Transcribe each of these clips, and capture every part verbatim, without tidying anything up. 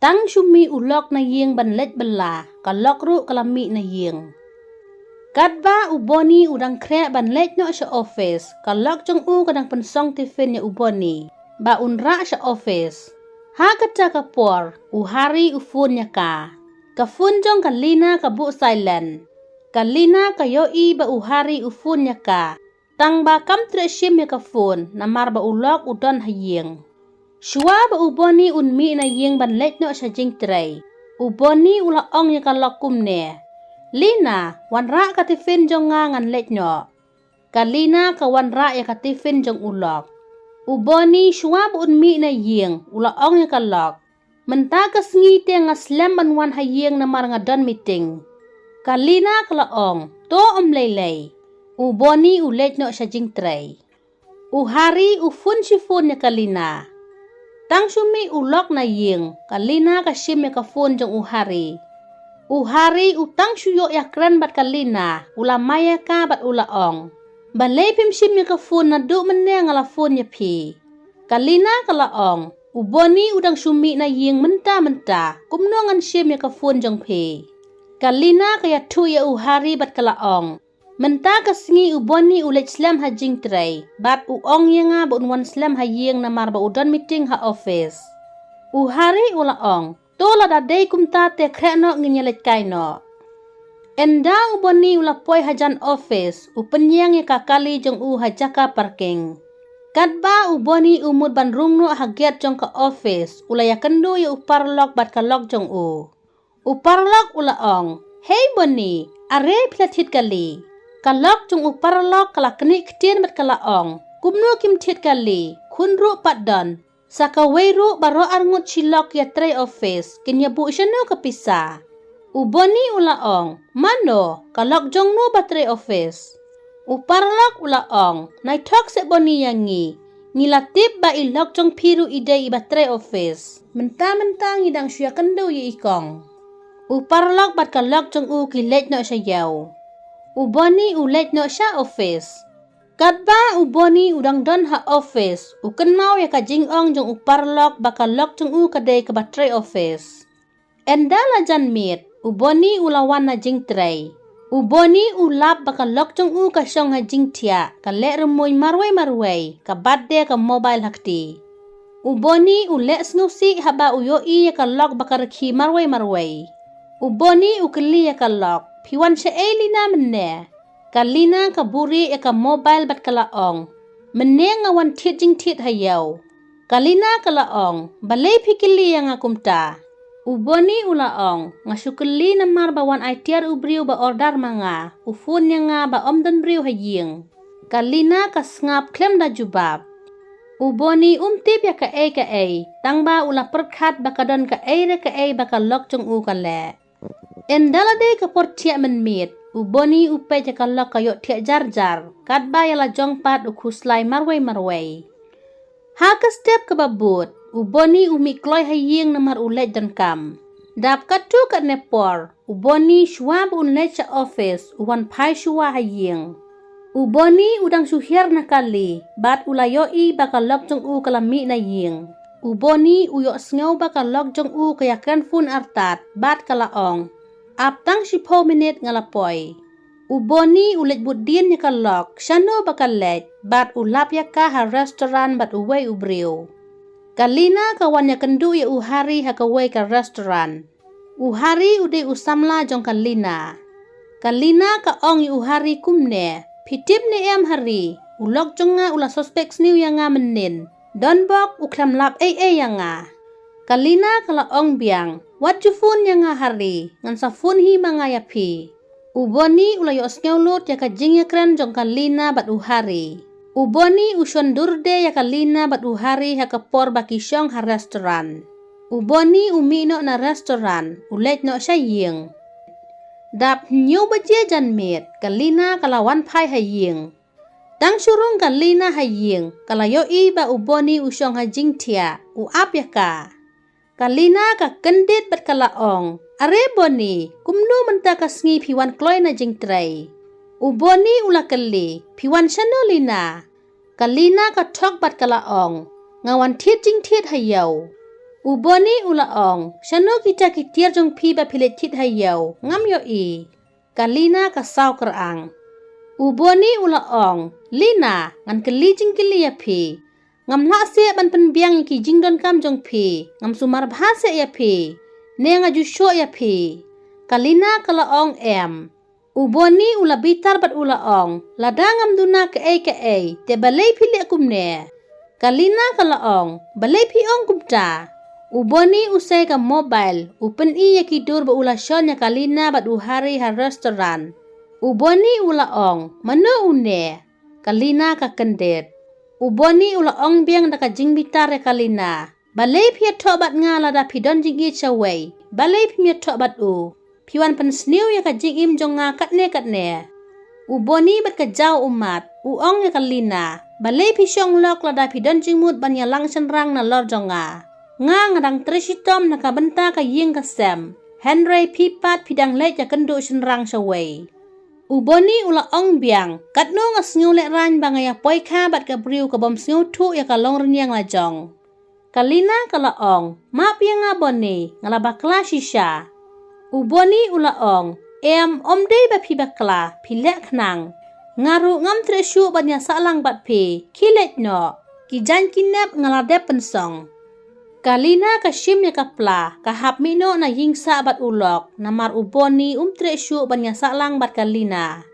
Tang shu mih u Lok na ïing ban leit bylla, ka Lok ruh ka la mih na ïing. Katba u Boni u dang khreh ban leit noh sha office, ka Lok jong u ka dang pynsong tiffin ïa u Boni ba un rah sha office. Ha kata ka por, u Hari u phone ïa ka. Ka phone jong ka Lina ka buh silent. Ka Lina ka ïohi ba u Hari u phone ïa ka. Tang ba kam treh shim ïa ka phone, namar ba u Lok u don ha ïing. Shuwa ba u Boni un mih na ïing ban leit noh sha jingtrei, u Boni u la ong ïa ka Lok kumne: "Lina, wanrah ka tiffin jong nga ngan leit noh." Ka Lina ka wanrah ïa ka tiffin jong u Lok. U Boni shuwa ba un mih na ïing, u la ong ïa ka Lok: "Mynta ka sngi te nga slem ban wan ha ïing namar nga don meeting." Ka Lina ka la ong: "To ym lei lei." U Boni u leit noh sha jingtrei. U Hari u phone shi phone ïa ka Lina. Tang shu mih u Lok na ïing, ka Lina ka shim ïa ka phone jong u Hari. U Hari u tang shu ïoh ïakren bad ka Lina, u la mai ïa ka bad u la ong: "Balei phim shim ïa ka phone, naduh mynne nga la phone ïa phi." Ka Lina ka la ong: "U Boni u dang shu mih na ïing mynta mynta, kumno ngan shim ïa ka phone jong phi?" Ka Lina ka ïathuh ïa u Hari bad ka la ong: "Mynta ka sngi u Boni u leit slem ha jingtrei, bad u ong ïa nga ba un wan slem ha ïing namar ba u don meeting ha office." U Hari u la ong: "To lada dei kumta te khreh noh, ngin ïa leit kai noh." Ynda u Boni u la poi hajan office, u pynïeng ïa ka kali jong u ha jaka parking. Katba u Boni u mut ban rung noh ha gate jong ka office, u la ïakynduh ïa u paralok bad ka Lok jong u. U paralok u la ong: "Hei Boni, are phi la thied kali?" Ka Lok jong u paralok ka la knieh ktien bad ka la ong: "Kumno kim thied kali, khun ruh pat don. Sa kawei ruh baroh arngut shi lok ïatrei office, kin ïa buh shano ka pisa?" U Boni u la ong: "Mano, ka Lok jong no ba trei office?" U paralok u la ong: "Nai thok seh Boni ïa ngi. Ngi la tip ba i Lok jong phi ruh i dei i ba trei office. Mynta mynta ngi dang shu ïakynduh ïa i kong." U paralok bad ka Lok jong u ki leit noh sha ïew. U Boni u leit noh sha office. Katba u Boni u dang don ha office, u kynmaw ïa ka jingong jong u paralok ba ka Lok jong u ka dei kaba trei office. Ynda la jan miet, u Boni u la wan na jingtrei. U Boni u lap ba ka Lok jong u ka shong ha jingthiah, ka leh rymmuiñ marwei marwei, ka bat de ka mobile ha kti. U Boni u leh sngewsih haba u ïohi ïa ka Lok ba ka rkhie marwei marwei. U Boni u kylli ïa ka Lok: "Phi wan shaei Lina mynne?" Ka Lina ka buhrieh ïa ka mobile bad ka la ong: "Mynne nga wan thied jingthied ha ïew." Ka Lina ka la ong: "Balei phi kylli ïa nga kumta?" U Boni u la ong: "Nga shu kylli namar ba wan ai tiar u briew ba order ma nga, u phone ïa nga ba ym don briew ha ïing." Ka Lina ka sngap khlem da jubab. U Boni um tip ïa kaei kaei, tang ba u la pyrkhat ba ka don kaei re kaei ba ka Lok jong u ka leh. Ynda la dei ka por thiah mynmiet, u Boni u peit ïa ka Lok ka ïohthiah jar jar, katba ïa la jong pat u khuslai marwei marwei. Ha ka step kaba bud, u Boni u mih kloi ha ïing namar u leit donkam. Dap katto katne por, u Boni shuwa ba un leit sha office, u wan phai shuwa ha ïing. U Boni u dang shu hiar na kali, bad u la ïohi ba ka Lok jong u ka la mih na ïing. U Boni u ïohsngew ba ka Lok jong u ka ïakren phone artat, bad ka la ong: "Ap tang shiphew minit nga la poi." U Boni u leit bud dien ïa ka Lok shano ba ka leit, bad u lap ïa ka ha restaurant bad uwei u briew. Ka Lina ka wan ïakynduh ïa u Hari ha kawei ka restaurant. U Hari u dei u samla jong ka Lina. Ka Lina ka ong ïa u Hari kumne: "Phi tip ne em Hari, u Lok jong nga u la suspek sniew ïa nga mynnin. Donbok u khlem lap ei ei ïa nga." Ka Lina ka la ong biang: "Wat ju phone ïa nga Hari, ngan sa phone hi ma nga ïa phi." U Boni u la ïohsngew lut ïa ka jingïakren jong ka Lina bad u Hari. U Boni u shon dur de ïa ka Lina bad u Hari ha ka por ba ki shong ha restaurant. U Boni u mih noh na restaurant, u leit noh sha ïing. Dap hynñiew baje janmiet, ka Lina ka la wan phai ha ïing. Tang shu rung ka Lina ha ïing, ka la ïohi ba u Boni u shong ha jingthiah, u ap ïa ka. Ka Lina ka kyndit bad ka la ong: "Are Boni, kumno mynta ka sngi phi wan kloi na jingtrei?" U Boni u la kylli: "Phi wan shano Lina?" Ka Lina ka thok bad ka la ong: "Nga wan thied jingthied ha ïew." U Boni u la ong, "Shano kita ki tiar jong phi ba phi leit thied ha ïew, ngam ïohi." Ka Lina ka saw kyrang. U Boni u la ong, "Lina, ngan kylli jingkylli ïa phi. Ngam lah seh ban pynbiang ïa ki jingdonkam jong phi, ngam sumar bha seh ïa phi. Ne nga ju shoh ïa phi?" Ka Lina ka la ong, "Em." U Boni u la bitar bad u la ong, "Lada ngam duna kaei kaei, te balei phi leh kumne?" Ka Lina ka la ong, "Balei phi ong kumta?" U Boni u sei ka mobile, u pyni ïa ki dur ba u la shon ïa ka Lina bad u Hari ha restaurant. U Boni u la ong, "Mano une?" Ka Lina ka kyndit. U Boni u la ong biang da ka jingbitar ïa ka Lina, "Balei phi ïathoh bad nga lada phi don jingïeit shawei? Balei phim ïathoh bad u? Phi wan pynsniew ïa ka jingim jong nga katne katne." U Boni bad ka jaw ummat, u ong ïa ka Lina, "Balei phi shong lok lada phi don jingmut ban ïalang shynrang nalor jong nga? Nga nga dang trei shitom na ka bynta ka ïing ka sem. Hynrei phi pat phi dang leit ïakynduh shynrang shawei." U Boni u la ong biang, "Katno nga sngew lehraiñ ba nga ïa poi kha bad ka briew ka bym sngewthuh ïa ka longrynïeng la jong." Ka Lina ka la ong, "Map ïa nga Boni, nga la bakla shisha." U Boni u la ong, "Em, ym dei ba phi bakla, phi leh khnang. Nga ruh ngam treh shuh ban ïa sahlang bad phi, khie leit noh. Ki jaiñ ki nep nga la dep pynsong." Ka Lina ka shim ïa ka pla, ka hap mih noh na ïing sah bad u lok, namar u Boni um treh shuh ban ïa sahlang bad ka Lina.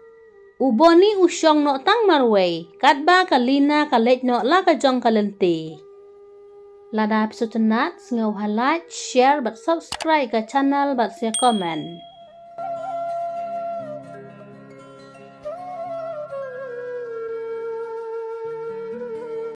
U Boni u shong noh tang marwei, katba ka Lina ka leit noh la ka jong ka lynti. Lada phi sngewtynnat, sngewbha like, share bad subscribe ka channel bad sa comment.